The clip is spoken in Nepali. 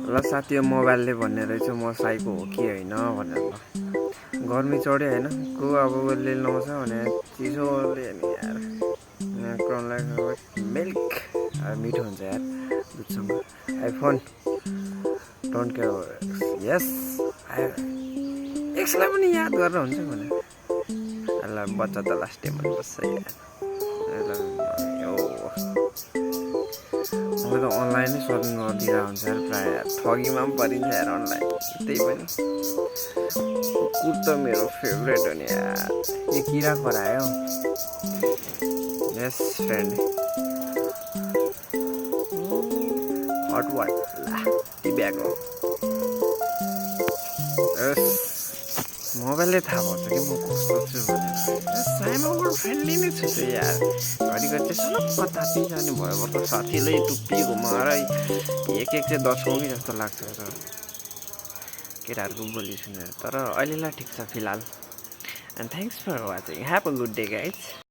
ल साथी यो मोबाइलले भन्ने रहेछ म साइको हो कि होइन भनेर ल गर्मी चढ्यो होइन को अब उसले लाउँछ भने चिसोले नि यार मिल्क मिठो हुन्छ यार दुधसँग आइफोन डोन्ट केयर यस एक्सलाई पनि याद गरेर हुन्छ भने ल बच्चा त लास्ट टाइम बस्छ यार मैले त अनलाइनै सपिङ गरिदिरहेको हुन्छ यार प्रायः ठगीमा पनि परिन्छ यार अनलाइन त्यही पनि कुकुर त मेरो फेभरेट हो नि यार यो किरा करायो यस फ्रेन्ड हट वाट ला ती ब्याग हो मोबाइलले थाहा पाउँछ कि म कस्तो छु भनेर साइमाबाट फ्रेन्डली नै छु चाहिँ यार घरिघरि चाहिँ सलक्क तात्ति जाने भयो त साथीले टुप्पी घुमाएर एक चाहिँ दर्शाउँ कि जस्तो लाग्छ र केटाहरूको बोली सुनेर तर अहिलेलाई ठिक छ फिलहाल and thanks for watching have a good day guys